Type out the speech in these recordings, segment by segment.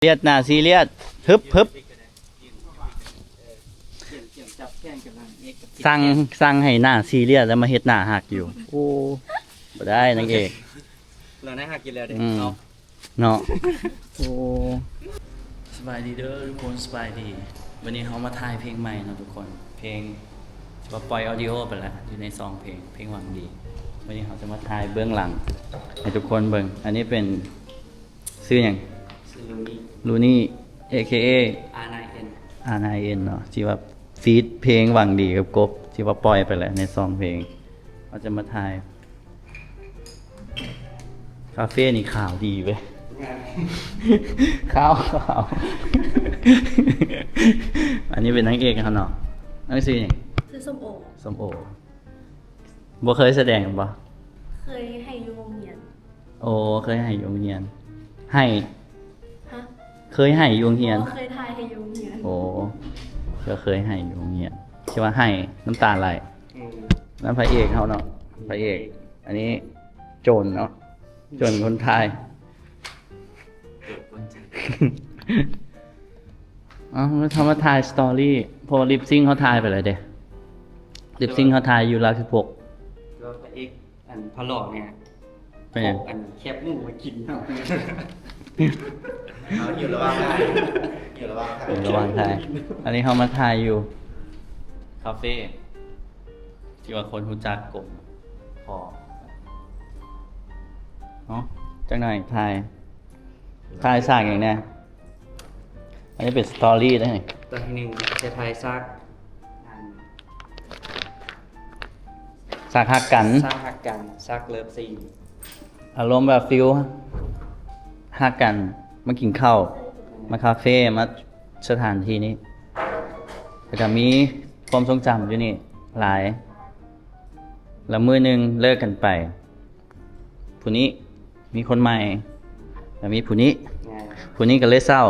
ລຽດ ໜ້າຊີລຽດ ຮຶບ ຮຶບ ສັ່ງ ສັ່ງໃຫ້ໜ້າຊີລຽດ ແລ້ວມາເຮັດໜ້າຮັກຢູ່. ໂອ້ ບໍ່ໄດ້ນາງເອກ ແລ້ວນາຍຮັກກິນແລ້ວເດ້ ອືມ ເນາະ ເນາະ. ໂອ້ ສະບາຍດີເດີທຸກຄົນ ສະບາຍດີ. ວັນນີ້ເຮົາມາຖ່າຍເພງໃໝ່ເນາະທຸກຄົນ ເພງທີ່ວ່າປ່ອຍອອດິໂອໄປແລ້ວ ຢູ່ໃນສອງເພງ ເພງຫວັງດີ. ວັນນີ້ເຮົາຈະມາຖ່າຍເບື້ອງຫຼັງໃຫ້ທຸກຄົນເບິ່ງ. ອັນນີ້ເປັນ ຊື່ຫຍັງ? ຊື່ລູນີ ລູນີ ເອເຄເອ ອານາຍເອັນ ອານາຍເອັນ ເນາະ ທີ່ວ່າຟີດເພງຫວັງດີກັບກົບ ທີ່ວ່າປ່ອຍໄປແລ້ວໃນສອງເພງ. ເຮົາຈະມາຖ່າຍ ຄາເຟນີ້ຂາວດີເວີຍ ງາມ ຂາວ ຂາວ. ອັນນີ້ເປັນນາງເອກເຮົາເນາະ ນາງຊື່ຫຍັງ? ຊື່ສົ້ມໂອ ສົ້ມໂອ. ບໍ່ເຄີຍສະແດງບໍ່? ເຄີຍໃຫ້ຢູ່ໂຮງຮຽນ. ໂອ້ ເຄີຍໃຫ້ຢູ່ໂຮງຮຽນ ໃຫ້ ຮະ? ເຄີຍໃຫ້ຢູ່ໂຮງຮຽນ. ບໍ່ ເຄີຍຖ່າຍໃຫ້ຢູ່ໂຮງຮຽນ. ໂອ້ ກໍເຄີຍໃຫ້ຢູ່ໂຮງຮຽນ ທີ່ວ່າໃຫ້ນ້ຳຕາໄຫຼ. ອືມ ນັ້ນພະເອກເຮົາເນາະ ພະເອກ. ອັນນີ້ໂຈນເນາະ ໂຈນຄົນຖ່າຍ. ເອົ້າ ເຮົາມາຖ່າຍສະຕໍຣີ ເພາະວ່າລິບຊິງເຮົາຖ່າຍໄປແລ້ວເດ້ ລິບຊິງເຮົາຖ່າຍຢູ່ລາວສິບຫົກ. ແຕ່ວ່າພະເອກ ອັນພະຫຼໍ່ນີ້ ເປັນຫຍັງ? ເອົາອັນແຄບໝູມາກິນເນາະ. ເອົາ ຢູ່ລະຫວ່າງຖ່າຍ ຢູ່ລະຫວ່າງຖ່າຍ ຢູ່ລະຫວ່າງຖ່າຍ. ອັນນີ້ເຮົາມາຖ່າຍຢູ່ຄາເຟ ທີ່ວ່າຄົນຮູ້ຈັກກົບພໍ. ເນາະ ຈັກໜ້ອຍຖ່າຍ ຖ່າຍສາກຫຍັງແດ່? ອັນນີ້ເປັນສະຕໍຣີເດ້ ຕອນທີໜຶ່ງຈະຖ່າຍສາກ ອັນ ສາກຮັກກັນ ສາກຮັກກັນ ສາກເລີບຊີນ. ອາລົມແບບຟີລຮັກກັນ ມາກິນເຂົ້າ ມາຄາເຟ ມາສະຖານທີ່ນີ້ ແລ້ວກໍມີຄວາມຊົງຈຳຢູ່ນີ້ຫຼາຍ. ແລ້ວມື້ໜຶ່ງເລີກກັນໄປ ຜູ້ນີ້ມີຄົນໃໝ່ ແລ້ວມີຜູ້ນີ້ ແມ່ນ ຜູ້ນີ້ກໍເລີຍເສົ້າ.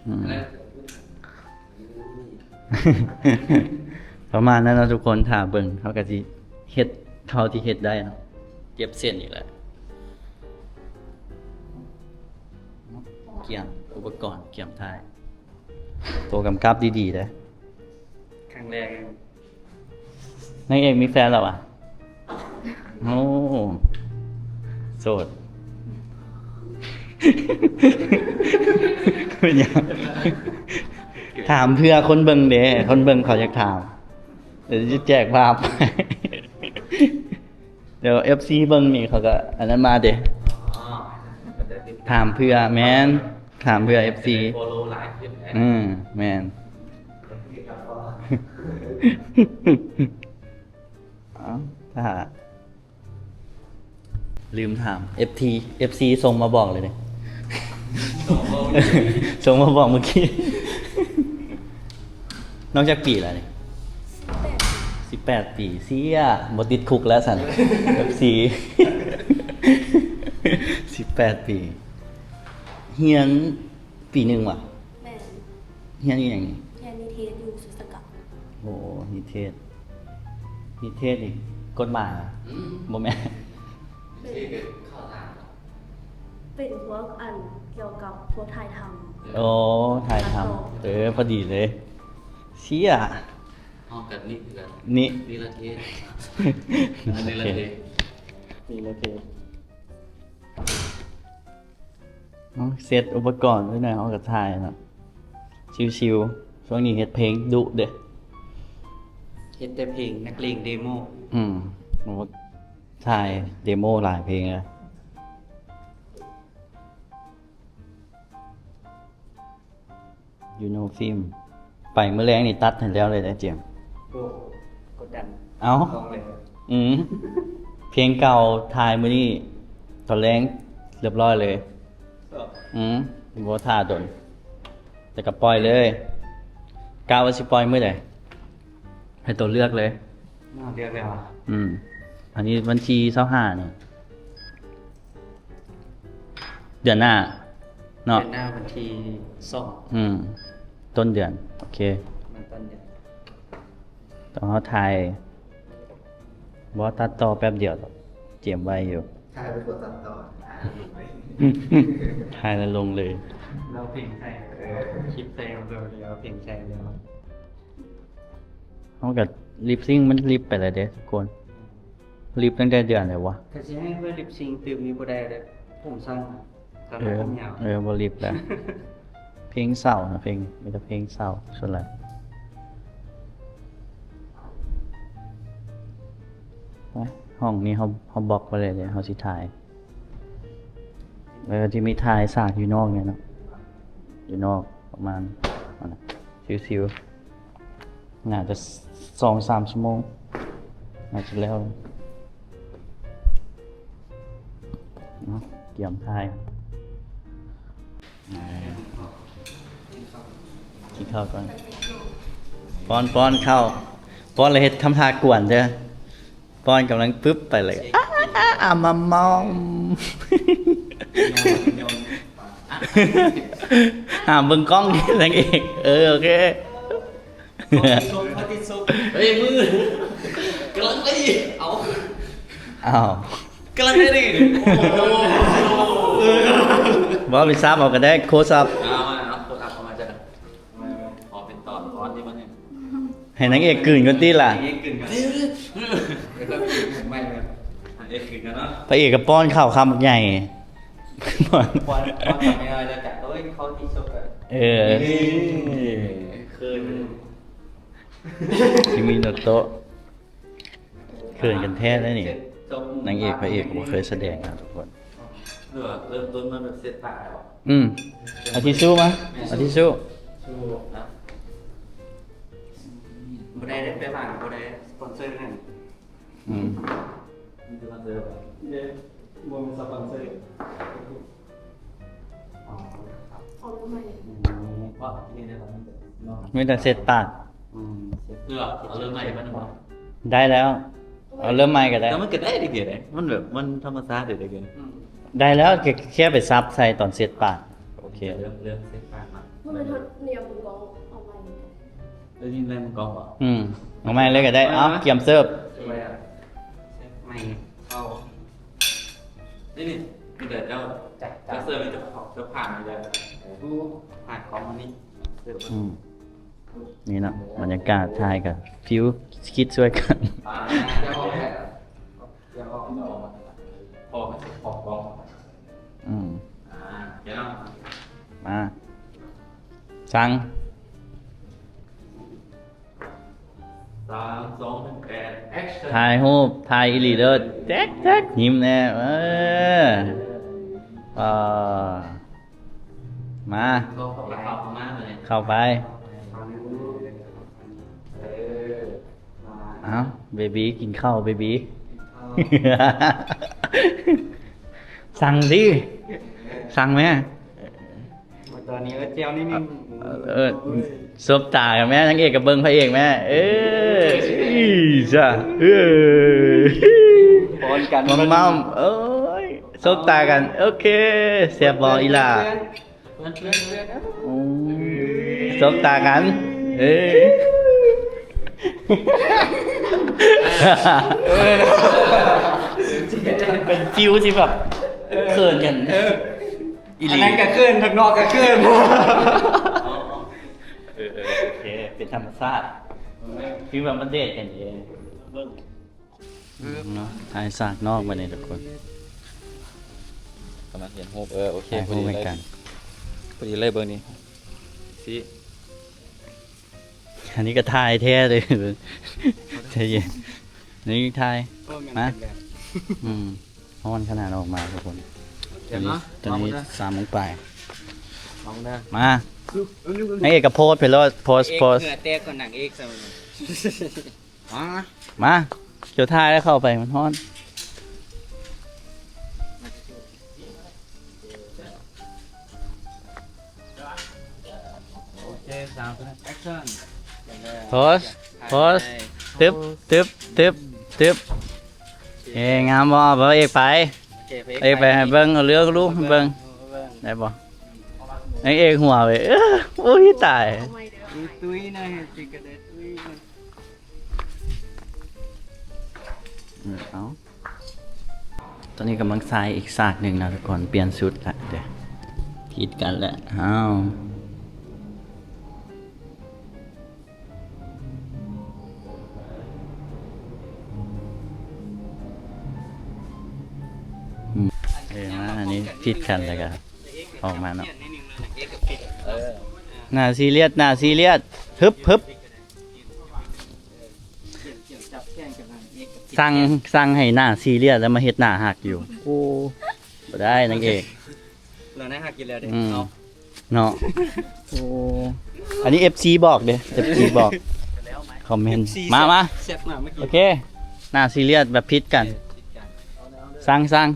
ອືມ ປະມານນັ້ນເນາະທຸກຄົນ ຖ້າເບິ່ງ ເຮົາກໍຊິເຮັດເທົ່າທີ່ເຮັດໄດ້ເນາະ. ເກັບເສັ້ນອີກແລ້ວ ກຽມອຸປະກອນ ກຽມຖ່າຍ. ໂຕກຳກັບດີໆເດ້ ຄັ້ງແລກ. ນາງເອກມີແຟນແລ້ວຫວາ? ໂອ້ ໂສດ ເປັນຫຍັງ? ຖາມເພື່ອຄົນເບິ່ງເດ້ ຄົນເບິ່ງເຂົາຢາກຖາມ ດຽວຈະແຈກພາບ. ດຽວເອັຟຊີເບິ່ງນີ້ເຂົາກໍອັນນັ້ນມາເດ້ ຖາມເພື່ອ. ແມ່ນ ຖາມເພື່ອເອັຟຊີ ອືມ ແມ່ນ. ເອົ້າ ຖ້າລືມຖາມ ເອັຟທີ ເອັຟຊີສົ່ງມາບອກເລີຍເດ້ ສົ່ງມາບອກເມື່ອກີ້. ນ້ອງຈັກປີແລ້ວນີ້? ສິບແປດປີ. ສິບແປດປີ ເຊຍ ບໍ່ຕິດຄຸກແລ້ວຊັ້ນ ເອັຟຊີ ສິບແປດປີ. ຮຽນປີໜຶ່ງຫວາ? ແມ່ນ. ຮຽນອີ່ຫຍັງນີ້? ຮຽນນິເທດຢູ່ສຸດສະການ. ໂອ້ ນິເທດ ນິເທດນີ້ກົດໝາຍຫວາ? ອືມ ບໍ່ແມ່ນ ເປັນ ເປັນພວກອັນກ່ຽວກັບພວກຖ່າຍທຳ. ໂອ້ ຖ່າຍທຳ ຕັດຕໍ່. ເອີ ພໍດີເລີຍ ເຊຍ. ເຮົາກັບນິຄືກັນ ນິ ນິລະເທດ ໂອເຄ ນິລະເທດ ນິລະເທດ. ເອົາ ເຊັດອຸປະກອນໄວ້ໜ້ອຍ ເຮົາກໍຖ່າຍເນາະ ຊິວໆ. ຊ່ວງນີ້ເຮັດເພງດຸເດ້ ເຮັດແຕ່ເພງນັກເລງເດໂມ. ອືມ ຖ່າຍເດໂມຫຼາຍເພງແລ້ວ. ຢູໂນຟິມ ໄປມື້ແລງນີ້ຕັດໃຫ້ແລ້ວເລີຍເດ້ ເຈມ. ໂອ້ ກົດດັນ. ເອົ້າ ຕ້ອງເລີຍ. ອືມ ເພງເກົ່າຖ່າຍມື້ນີ້ຕອນແລງຮຽບຮ້ອຍເລີຍ. ອືມ ບໍ່ຖ້າດົນ ແຕ່ກໍປ່ອຍເລີຍ. ກະວ່າຊິປ່ອຍມື້ໃດ? ໃຫ້ໂຕເລືອກເລີຍ. ເລືອກແລ້ວ. ອືມ ອັນນີ້ວັນທີຊາວຫ້ານີ້ ເດືອນໜ້າເນາະ ເດືອນໜ້າວັນທີສອງ. ອືມ ຕົ້ນເດືອນ. ໂອເຄ ມັນຕົ້ນເດືອນ. ຕ້ອງເຮົາຖ່າຍ ບໍ່ຕັດຕໍ່ແປັບດຽວດອກ ເຈມໄວຢູ່. ຖ່າຍໄປກົດຕັດຕໍ່ ຖ່າຍແລ້ວລົງເລີຍ. ເຮົາເພງໃສ່ ເອີ ຄລິບໃສ່ເຮົາເລີຍ ເຮົາເພງໃສ່ເລີຍ. ເຮົາກໍລິບຊິງ ມັນລິບໄປແລ້ວເດ້ທຸກຄົນ. ລິບຕັ້ງແຕ່ເດືອນໃດວະ? ຖ້າຊິໃຫ້ຂ້ອຍລິບຊິງຕື່ມນີ້ບໍ່ໄດ້ເດ້ ຜົມສັ້ນນະ ຕອນ ເອີ ຜົມຍາວ. ເອີ ບໍ່ລິບແລ້ວ. ເພງເສົ້ານະ ເພງ ມີແຕ່ເພງເສົ້າສ່ວນຫຼາຍ. ຫ້ອງນີ້ເຮົາ ເຮົາບລັອກໄວ້ເລີຍເດ້ ເຮົາຊິຖ່າຍ ເອີ ທີ່ມີຖ່າຍສາກຢູ່ນອກນີ້ເນາະ ຢູ່ນອກປະມານ ຊິວໆ ໜ້າຈະສອງສາມຊົ່ວໂມງ ໜ້າຈະແລ້ວເນາະ. ກຽມຖ່າຍ ກິນເຂົ້າກ່ອນ. ປ້ອນ ປ້ອນເຂົ້າ ປ້ອນແລ້ວເຮັດທຳທ່າກວນເດີ. ປ້ອນກຳລັງປຶບໄປເລີຍ ອ້າ ອ້າ ອ້າ ອ້າ ມາມອມ. ຫ້າມເບິ່ງກ້ອງນາງເອກ. ເອີ ໂອເຄ. ເຮີ້ຍ ມືກຳລັງໄດ້ ເອົາ ອ້າວ ກຳລັງໄດ້ນີ້. ບໍ່ ໄປຊັບເອົາກໍໄດ້ ໂຄຊັບ. ເອົາມາ ເອົາໂຄຊັບເອົາມາ. ຈະ ອໍ ເປັນຕອນ ຕອນທີ່ມັນ ໃຫ້ນາງເອກກືນກ່ອນຕິລະ. ນາງເອກກືນກ່ອນ ເອີ ນາງເອກກືນກ່ອນເນາະ. ພະເອກກໍປ້ອນເຂົ້າຄຳບັກໃຫຍ່ ປ້ອນ ປ້ອນຄຳນ້ອຍໆ ແລ້ວກະ ໂອ້ຍ ເຂົ້າທີ່ສຸດ. ເອີ ນີ້ ເຂີນ ຊິມີໂນໂຕະ. ເຂີນກັນແທ້ເດ້ນີ້ ນາງເອກພະເອກບໍ່ເຄີຍສະແດງນະທຸກຄົນ. ເລີ່ມຕົ້ນມາແບບເຊັດປາກເນາະ. ອືມ ເອົາທິຊູມາ ເອົາທິຊູ. ບໍ່ໄດ້ເດ້ ໄປບ້ານບໍ່ໄດ້ສະປອນເຊີຫັ້ນ. ອືມ ມີສະປອນເຊີບໍ່? ເດ້ ບໍ່ມີສະປອນເຊີ. ເອົາເລີ່ມໃໝ່ ອືມ ວ່າທີ່ນີ້ໄດ້ບໍ່? ມີແຕ່ເຊັດປາກ. ອືມ ເອົາເລີ່ມໃໝ່ມັນບໍ່ໄດ້ແລ້ວ. ເອົາເລີ່ມໃໝ່ກໍໄດ້ ແຕ່ມັນກໍໄດ້ເດ້ ມັນແບບມັນທຳມະຊາດເດ້. ອືມ ໄດ້ແລ້ວ ແຄ່ ແຄ່ໄປສັບໃສ່ຕອນເຊັດປາກ. ໂອເຄ ເລີ່ມ ເລີ່ມເຊັດປາກມາ. ບໍ່ແມ່ນເຮົານຽມມືກ້ອງເອົາໃໝ່. ໄດ້ຍິນແລ້ວມັນກໍບໍ່? ອືມ ເອົາໃໝ່ເລີຍກໍໄດ້. ເອົາ ກຽມເສີບ ໃໝ່ເຂົ້າ. ນີ້ ນີ້ ມີແຕ່ເຈົ້າ ເຈົ້າເສີບ ເຈົ້າ ເຈົ້າຜ່ານນີ້ແຫຼະ. ໂອ້ ຜ່ານຂອງມັນນີ້ ເສີບ. ອືມ ນີ້ເນາະ ບັນຍາກາດຖ່າຍກັບຟິວຄິດຊ່ວຍກັນ. ອ່າ ພໍມັນຊິຂອບກ້ອງ. ອືມ ອ່າ ເຈົ້າ ມາ ສັ່ງ ສາມ ສອງ ໜຶ່ງ ແອນ ແອັກຊັນ. ຖ່າຍຮູບ ຖ່າຍອີ່ຫຼີເດີ ແຈັກໆ ຍິ້ມແດ່. ເອີ ເອີ ມາ ເຂົ້າໄປ ເຂົ້າໄປ ເຂົ້າໄປ. ເອີ ເອົ້າ ເບບີ ກິນເຂົ້າ ເບບີ ສັ່ງຕິ ສັ່ງແມ້. ຕອນນີ້ ເອີ ແຈ່ວນີ້ ເອີ ສົບຕາກັນແມ້ ນາງເອກກໍເບິ່ງພະເອກແມ້. ເອີ ອີ່ຊະ ເອີ ປ້ອນກັນ ມາມ່ຳ. ໂອ້ຍ ສົບຕາກັນ. ໂອເຄ ແຊບບໍ່ອີ່ຫຼ້າ? ໂອ້ ສົບຕາກັນ. ເອີ ເປັນຟິວທີ່ແບບເຂີນກັນ. ເອີ ອີ່ຫຼີ ອັນນັ້ນກໍເຂີນ ທາງນອກກໍເຂີນ. ເອີ ເອີ ໂອເຄ ເປັນທຳມະຊາດ ຄືວ່າມັນເດດກັນເອງ. ເບິ່ງ ເນາະ ຖ່າຍສາກນອກບັດນີ້ທຸກຄົນ ກຳລັງເຫັນຮູບ. ເອີ ໂອເຄ ຖ່າຍຮູບໃຫ້ກັນ ພໍດີເລີຍ ພໍດີເລີຍເບິ່ງນີ້ ຊິ ອັນນີ້ກໍຖ່າຍແທ້ເລີຍ ໃຈເຢັນ ນີ້ຖ່າຍ ມາ ອືມ ຮ້ອນຂະໜາດອອກມາທຸກຄົນ. ຕອນນີ້ ຕອນນີ້ສາມໂມງປາຍ ມາ ນາງເອກກໍໂພສໄປໂລດ ໂພສ ໂພສ ເຫື່ອແຕກກ່ອນນາງເອກຊະ. ມາ ມາ ເຈົ້າຖ່າຍແລ້ວເຂົ້າໄປ ມັນຮ້ອນ. ໂອເຄ ສາມ ສອງ ໜຶ່ງ ແອັກຊັນ. ໂພສ ໂພສ ຕຶບ ຕຶບ ຕຶບ ຕຶບ. ເອີ ງາມບໍ່? ເອົາເອກໄປ ໂອເຄ ເອກໄປໃຫ້ເບິ່ງ ເອົາເລື່ອງລູກໃຫ້ເບິ່ງ ເອົາເບິ່ງ ໄດ້ບໍ່? ນາງເອກຫົວເວີຍ ເອີ ໂອ້ຍ ຕາຍ ຕຸ້ຍໆ ນະ ເຮັດຊິກະໄດ້ຕຸ້ຍ. ເອີ ເອົາ ຕອນນີ້ກຳລັງໃສ່ອີກສາກໜຶ່ງນະທຸກຄົນ ປ່ຽນຊຸດລະເດີ. ຜິດກັນແຫຼະ ອ້າວ ເອີ ມາ ອັນນີ້ຜິດກັນແລ້ວກໍອອກມາເນາະ ໜ້າຊີຣຽດ ໜ້າຊີຣຽດ ຮຶບ ຮຶບ ສັ່ງ ສັ່ງໃຫ້ໜ້າຊີຣຽດ ແລ້ວມາເຮັດໜ້າຮັກຢູ່ ໂອ້ ບໍ່ໄດ້ນາງເອກ ລາວໜ້າຮັກຢູ່ແລ້ວເດ້ ອືມ ເນາະ ເນາະ ໂອ້ ອັນນີ້ເອັຟຊີບອກເດ້ ເອັຟຊີບອກ ຄອມເມັນ ເອັຟຊີ ມາ ມາ ແຊບມາກເມື່ອກີ້ ໂອເຄ ໜ້າຊີຣຽດແບບຜິດກັນ ເອີ ຜິດກັນ ສັ່ງ ສັ່ງ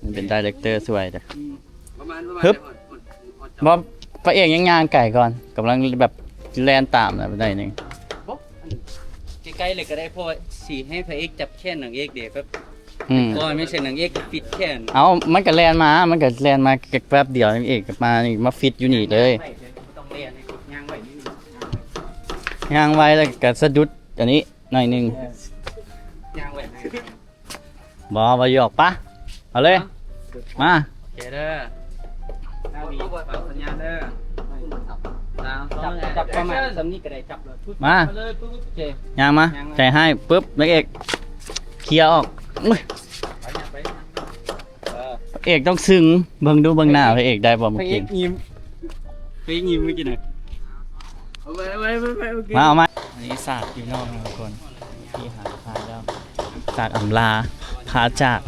ມັນເປັນໄດເຣັກເຕີຊ່ວຍເດ້ ອືມ ປະມານ ປະມານ ຮຶບ ບໍ່ ພະເອກຍັງຍ່າງໄກກ່ອນ ກຳລັງແບບແລ່ນຕາມນະໄດ້ໜຶ່ງ ບໍ່ ອັນໃກ້ໆເລີຍກໍໄດ້ ເພາະວ່າຊິໃຫ້ພະເອກຈັບແຂນນາງເອກເດ້ ແບບ ອືມ ກ່ອນ ແມ່ນຊັ້ນນາງເອກກໍປິດແຂນ ເອົ້າ ມັນກໍແລ່ນມາ ມັນກໍແລ່ນມາແປັບດຽວ ນາງເອກກໍມານີ້ ມາຟິດຢູ່ນີ້ເລີຍ ໄປເລີຍ ບໍ່ຕ້ອງແລ່ນ ຍ່າງໄວນິດໜຶ່ງ ຍ່າງໄວແລ້ວກໍສະດຸດອັນນີ້ໜ້ອຍໜຶ່ງ ເອີ ຍ່າງໄວໜ້ອຍໜຶ່ງ ບໍ່ ບໍ່ຢອກປະ ເອົາເລີຍ ມາ ໂອເຄເດີ ເອົາສັນຍານເດີ ສາມ ສອງ ໜຶ່ງ ຈັບ ຈັບປະມານສ່ຳນີ້ກໍໄດ້ ຈັບເລີຍ ມາ ມາເລີຍ ປຶບ ໂອເຄ ຍ່າງມາ ຍ່າງມາ ໃຈຮ້າຍ ປຶບ ນາງເອກ ເຄຍອອກ ອຸ້ຍ ໄປ ໄປ ເອີ ເອກຕ້ອງຊຶງ ເບິ່ງດູ ເບິ່ງໜ້າພະເອກໄດ້ບໍ່ເມື່ອກີ້ ພະເອກຍິ້ມ ພະເອກຍິ້ມເມື່ອກີ້ນະ ເອົາໄປ ເອົາໄປ ເອົາໄປ ໂອເຄ ມາ ເອົາມາ ອັນນີ້ສາກຢູ່ນອກນະທຸກຄົນ ທີ່ຫາຖ່າຍແລ້ວ ສາກອຳລາ ພາຈາກ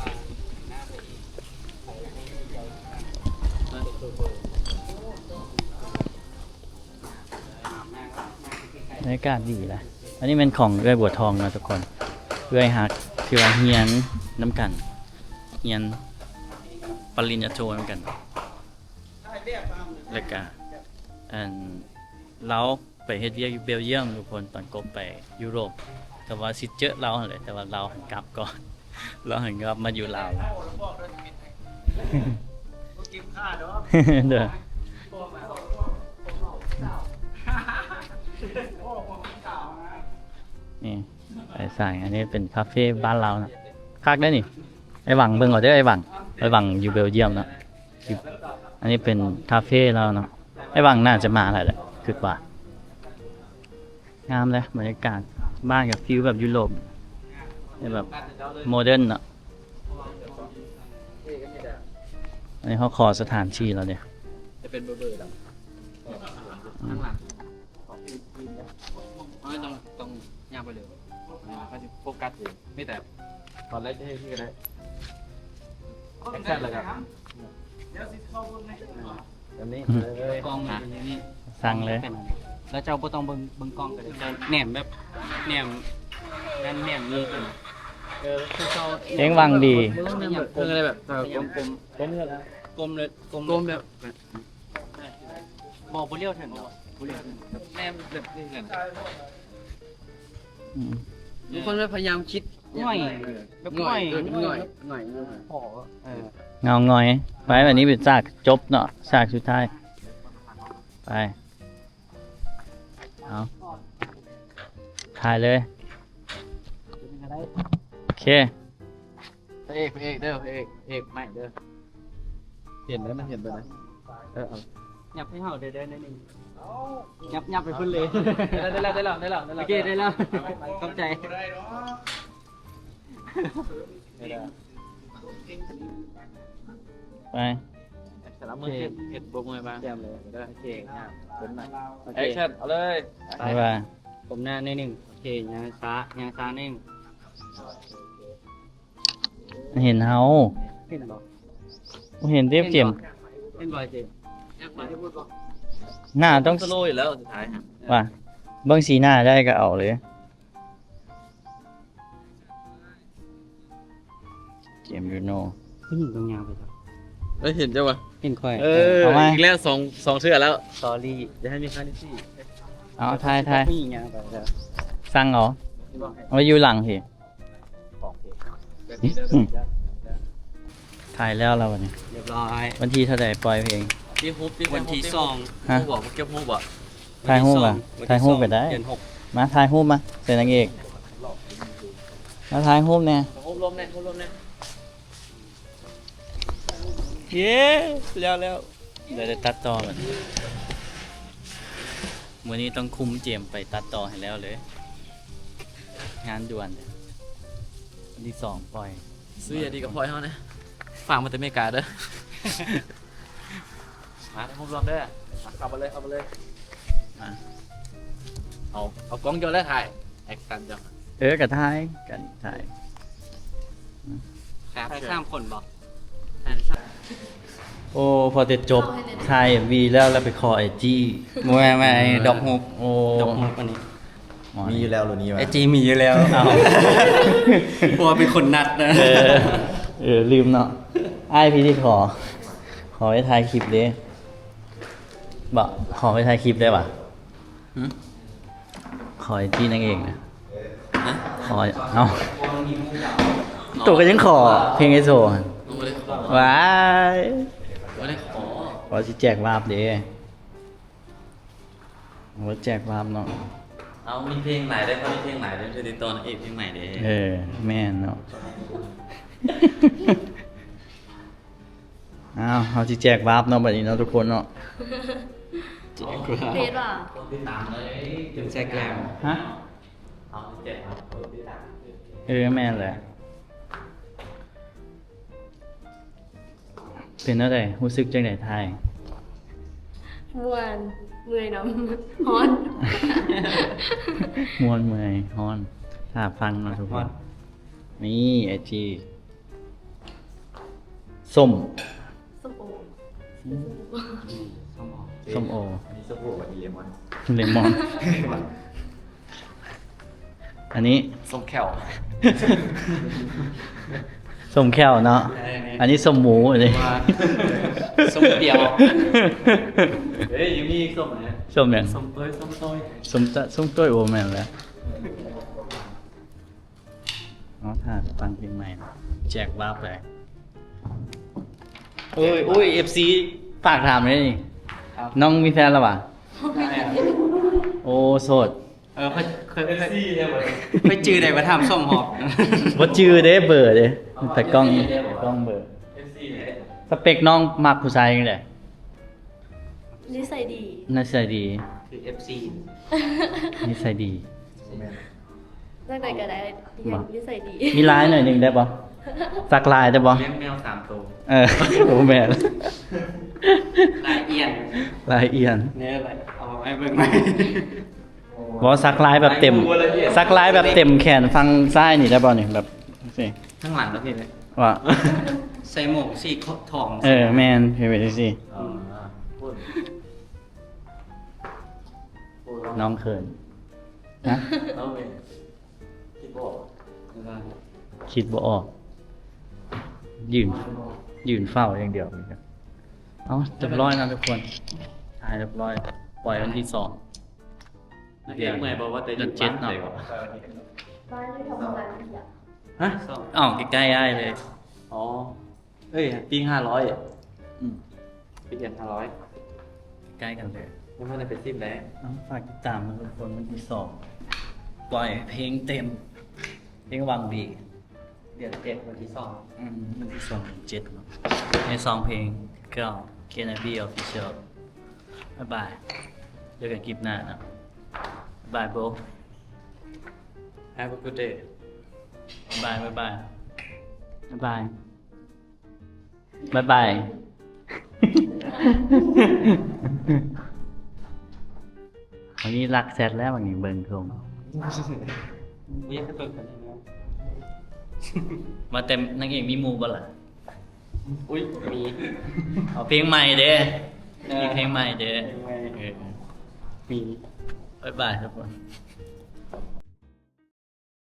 ບັນຍາກາດດີລະ ອັນນີ້ແມ່ນຂອງເອື້ອຍບົວທອງເນາະທຸກຄົນ ເອື້ອຍຮັກທີ່ວ່າຮຽນນຳກັນ ຮຽນປະລິນຍາໂທນຳກັນ ແລ້ວກະ ອັນ ລາວໄປເຮັດວຽກຢູ່ເບວຢ້ຽມທຸກຄົນ ຕອນກົບໄປຢູໂຣບ ແຕ່ວ່າຊິເຈີລາວຫັ້ນແຫຼະ ແຕ່ວ່າລາວຫັນກັບກ່ອນ ລາວຫັນກັບມາຢູ່ລາວແລ້ວ ເດີ ນີ້ ໄປສາຍ ອັນນີ້ເປັນຄາເຟບ້ານລາວນະ ຄັກເດ້ນີ້ ໄອ້ຫວັງເບິ່ງເອົາເດີ ໄອ້ຫວັງ ໄອ້ຫວັງຢູ່ເບວຢ້ຽມເນາະ ອັນນີ້ເປັນຄາເຟລາວເນາະ ໄອ້ຫວັງໜ້າຈະມາແລ້ວແຫຼະ ຄິດວ່າ ງາມເດ້ ບັນຍາກາດ ບ້ານກໍຟີວແບບຢູໂຣບ ແບບໂມເດີນເນາະ ອັນນີ້ເຮົາຂໍສະຖານທີ່ແລ້ວເດ້ ຈະເປັນເບີໆແລ້ວ ອືມ ຂ້າງຫຼັງ ເຮົາຕ້ອງ ຕ້ອງຍ່າງໄປເລີຍ ເຮົາຊິໂຟກັສເອງ ມີແຕ່ຕອນແລກເຮັດນີ້ກໍໄດ້ ແອັກຊັນແລ້ວກໍ ແບບນີ້ເລີຍ ກ້ອງມັນເປັນແບບນີ້ ສັ່ງເລີຍ ແລ້ວເຈົ້າບໍ່ຕ້ອງເບິ່ງ ເບິ່ງກ້ອງກໍໄດ້ ແນມແບບ ແນມນັ້ນແນມນີ້ ເອີ ເຈົ້າ ເອັງຫວັງດີ ເບິ່ງແບບ ເອີ ແບບ ເອີ ກົ້ມ ກົ້ມ ກົ້ມເລີຍ ກົ້ມ ກົ້ມແບບ ບໍ່ ບໍ່ລ້ຽວເຖິງດອກ ບໍ່ລ້ຽວເຖິງ ແນມແບບນີ້ແຫຼະ ອືມ ທຸກຄົນພະຍາຍາມຄິດ ງ່ອຍ ແບບງ່ອຍ ງ່ອຍ ງ່ອຍ ງ່ອຍ ພໍ ເອີ ເງົາງ່ອຍ ໄປ ບັດນີ້ເປັນສາກຈົບເນາະ ສາກສຸດທ້າຍ ໄປ ເອົາ ຖ່າຍເລີຍ ໂອເຄ ພະເອກ ພະເອກເດີ ພະເອກ ເອກໃໝ່ເດີ ເຫັນແລ້ວ ມັນເຫັນໄປແລ້ວ ເອີ ເອົາ ຫຍັບໃຫ້ເຮົາໄດ້ ໄດ້ໜ້ອຍໜຶ່ງ ຫຍັບ ຫຍັບໄປພຸ້ນເລີຍ ໄດ້ແລ້ວ ໄດ້ແລ້ວ ໄດ້ແລ້ວ ໂອເຄ ໄດ້ແລ້ວ ຂອບໃຈ ໄປ ສຳລັບມື້ ໂອເຄ ເຮັດ ເຮັດບົກມືໃຫ້ເບິ່ງ ແຈ່ມເລີຍ ໂອເຄ ງາມ ເປັນໃໝ່ ໂອເຄ ແອັກຊັນ ເອົາເລີຍ ໄປ ບາຍບາຍ ກົ້ມໜ້າໜ້ອຍໜຶ່ງ ໂອເຄ ຍ່າງຊ້າ ຍ່າງຊ້າໜຶ່ງ ເຫັນເຮົາ ເຫັນບໍ່? ບໍ່ເຫັນເດ້ ເຈມ ເຫັນບໍ່ ເຈມ? ໜ້າຕ້ອງສະໂລຢູ່ແລ້ວສຸດທ້າຍຫັ້ນ ວ່າ ເບິ່ງສີໜ້າໄດ້ກໍເອົາເລີຍ ເຈມ ຢູໂນ ຜູ້ຍິງຕ້ອງຍ່າງໄປ ເອີ ເຫັນເຈົ້າວະ ເຫັນຂ້ອຍ ເອີ ເອົາມາ ອີກແລ້ວ ສອງ ສອງເທື່ອແລ້ວ ສອຣີ ຢ່າໃຫ້ມີຄັ້ງທີສີ່ ເອົາ ຖ່າຍ ຖ່າຍ ຜູ້ຍິງຍ່າງໄປ ສັ່ງເອົາ ເອົາໄວ້ຢູ່ຫຼັງພີ້ ຖ່າຍແລ້ວລະບັດນີ້ ຮຽບຮ້ອຍ ວັນທີເທົ່າໃດປ່ອຍເພງ? ຕິດຮູບ ຕິດຮູບ ວັນທີສອງ ຮະ ຮູ້ບໍ່? ເກັບຮູບບໍ່? ຖ່າຍຮູບ ວັນທີສອງ ອ່ະ ຖ່າຍຮູບກໍໄດ້ ເດືອນຫົກ ມາຖ່າຍຮູບມາ ໃສ່ນາງເອກ ມາຖ່າຍຮູບແດ່ ຮູບລົມແດ່ ຮູບລົມແດ່. ເຢ້ ແລ້ວໆ ເຫຼືອແຕ່ຕັດຕໍ່ບັດນີ້. ມື້ນີ້ຕ້ອງຄຸມເຈມໄປຕັດຕໍ່ໃຫ້ແລ້ວເລີຍ ງານດ່ວນເດີ. ວັນທີສອງປ່ອຍ. ຊື້ຢາດີກັບພອຍເຮົານະ ຝາກມາແຕ່ເມກາເດີ. ມາ ໄດ້ຮູບລວມເດີ. ເຂົ້າມາເລີຍ ເຂົ້າມາເລີຍ. ມາ ເອົາ ເອົາກ້ອງເຈົ້າແລ້ວຖ່າຍ ແອັກຊັນເຈົ້າ. ເອີ ກະຖ່າຍ ກະຖ່າຍ. ຖ່າຍສາມຄົນບໍ່? ໂອ້ ພໍແຕ່ຈົບຖ່າຍເອັມວີແລ້ວ ແລ້ວໄປຂໍໄອຈີ. ບໍ່ແມ່ນ ບໍ່ແມ່ນ ດອກຮູບ. ໂອ້ ດອກຮູບອັນນີ້ ມີຢູ່ແລ້ວ ລຸ້ນນີ້ວ່າ ໄອຈີມີຢູ່ແລ້ວ. ເອົາ ເພາະວ່າເປັນຄົນນັດນະ. ເອີ ເອີ ລືມເນາະ. ອ້າຍພີ່ທີ່ຂໍ ຂໍໄວ້ຖ່າຍຄລິບເດ້. ບໍ່ ຂໍໄວ້ຖ່າຍຄລິບໄດ້ຫວາ? ຫຶ? ຂໍໄອຈີນາງເອກນະ. ຮະ? ຂໍ ເອົ້າ ໂຕກໍຍັງຂໍເພງໄອໂຊຫັ້ນ. ບໍ່ໄດ້ຂໍ. ວ້າຍ ບໍ່ໄດ້ຂໍ. ວ່າຊິແຈກວາບເດ້. ໂອ້ ແຈກວາບເນາະ. ເອົາ ມີເພງຫຼາຍເດ້ ເຂົາມີເພງຫຼາຍເດ້ ຕິດຕໍ່ນາງເອກເພງໃໝ່ເດ້. ເອີ ແມ່ນເນາະ. ອ້າວ ເຮົາຊິແຈກວາບເນາະ ບັດນີ້ເນາະ ທຸກຄົນເນາະ. ແຈກວາບ ເພຈວ່າ ກົດຕິດຕາມເລີຍ ເປັນແຈກແລ້ວ. ຮະ? ເຮົາຊິແຈກວາບ ກົດຕິດຕາມ. ເອີ ແມ່ນແຫຼະ. ເປັນແນວໃດ? ຮູ້ສຶກຈັ່ງໃດຖ່າຍ? ມ່ວນ ເມື່ອຍນຳ ຮ້ອນ. ມ່ວນ ເມື່ອຍ ຮ້ອນ. ຖ້າຟັງເນາະທຸກຄົນ. ນີ້ ໄອຈີ ສົ້ມ ສົ້ມໂອ ອືມ ສົ້ມໂອ ມີສົ້ມໂອ ອັນນີ້ເລມອນ ເລມອນ. ອັນນີ້ສົ້ມແຂ້ວ ສົ້ມແຂ້ວເນາະ. ເອີ ອັນນີ້ສົ້ມໝູ ອັນນີ້ສົ້ມດຽວ. ເອີຍ ຍັງມີອີກສົ້ມນະ. ສົ້ມຫຍັງ? ສົ້ມໂຕ້ຍ ສົ້ມໂຕ້ຍ ສົ້ມໂຕ້ຍ. ໂອ້ ແມ່ນແລ້ວ. ເອົາ ຖ້າຟັງເພງໃໝ່ ແຈກວາບໄປ. ໂອ້ຍ ໂອ້ຍ ເອັຟຊີ ຝາກຖາມແດ່ນີ້ ນ້ອງມີແຟນແລ້ວຫວາ? ໂອ້ ໂສດ. ເອີ ຂ້ອຍ ຂ້ອຍ ຂ້ອຍຈື່ໄດ້ວ່າຖາມສອງຮອບ. ບໍ່ຈື່ເດ້ ເບີເດ້ ແຕ່ກ້ອງ ກ້ອງເບີ. ສະເປັກນ້ອງມັກຜູ້ຊາຍຈັ່ງໃດ? ນິໄສດີ ນິໄສດີ ຄືເອັຟຊີ ນິໄສດີ. ແມ່ນ ຈັ່ງໃດກໍໄດ້ ທີ່ຍັງນິໄສດີ. ມີລາຍໜ້ອຍໜຶ່ງໄດ້ບໍ່? ສັກລາຍໄດ້ບໍ່? ລ້ຽງແມວສາມໂຕ. ເອີ ບໍ່ແມ່ນ ລາຍອຽນ ລາຍອຽນ. ແນ່ລະ ເອົາມາໃຫ້ເບິ່ງໃໝ່. ບໍ່ ສັກລາຍແບບເຕັມ ສັກລາຍແບບເຕັມແຂນຝັ່ງຊ້າຍນີ້ໄດ້ບໍ່ນີ້? ແບບຈັ່ງຊີ້ ທາງຫຼັງກໍເຮັດໄດ້. ວ່າ ໃສ່ໝວກສີທອງ. ເອີ ແມ່ນ ເຮັດໄວ້ຈັ່ງຊີ້. ອໍ ນ້ອງເຂີນ. ຮະ? ເອົາເວີຍ ຄິດບໍ່ອອກ. ຄິດບໍ່ອອກ ຢືນ ຢືນເຝົ້າຢ່າງດຽວ. ເອົ້າ ຮຽບຮ້ອຍນະທຸກຄົນ ຖ່າຍຮຽບຮ້ອຍ ປ່ອຍວັນທີສອງ ນາງເອກເມື່ອຍບໍ່? ວ່າແຕ່ຢູ່ບ້ານເນາະ. ບ້ານຢູ່ທຳງານ. ຮະ? ອ້າວ ໃກ້ໆອ້າຍເລີຍ. ອໍ ເອີຍ ປີງຫ້າຮ້ອຍ. ອືມ ປີງຫ້າຮ້ອຍ ໃກ້ກັນເລີຍ. ຍັງບໍ່ໄດ້ໄປຊິມເລີຍ. ເອົ້າ ຝາກຕິດຕາມນະທຸກຄົນ ວັນທີສອງ ປ່ອຍເພງເຕັມ ເພງຫວັງດີ. ເດືອນເຈັດ ວັນທີສອງ. ອືມ ວັນທີສອງເດືອນເຈັດເນາະ. ໃນສອງເພງ ເກົ້າ ເຄນໄອບີ ອອບຟິຊຽວ. ບາຍບາຍ ເຈີກັນຄລິບໜ້າເນາະ. ບາຍບາຍ bro. Have a good day. ບາຍບາຍ ບາຍບາຍ ບາຍບາຍ. ອັນນີ້ລັກແຊັດແລ້ວ ອັນນີ້ເບິ່ງຊົງ. ບໍ່ຢາກໃຫ້ເບິ່ງປານໃດເນາະ. ວ່າແຕ່ນາງເອກມີໝູ່ບໍ່ລະ? ອຸ້ຍ ມີ. ເອົາເພງໃໝ່ເດ້. ເອີ ມີເພງໃໝ່ເດ້ ເພງໃໝ່. ເອີ ມີ. ບາຍບາຍທຸກຄົນ.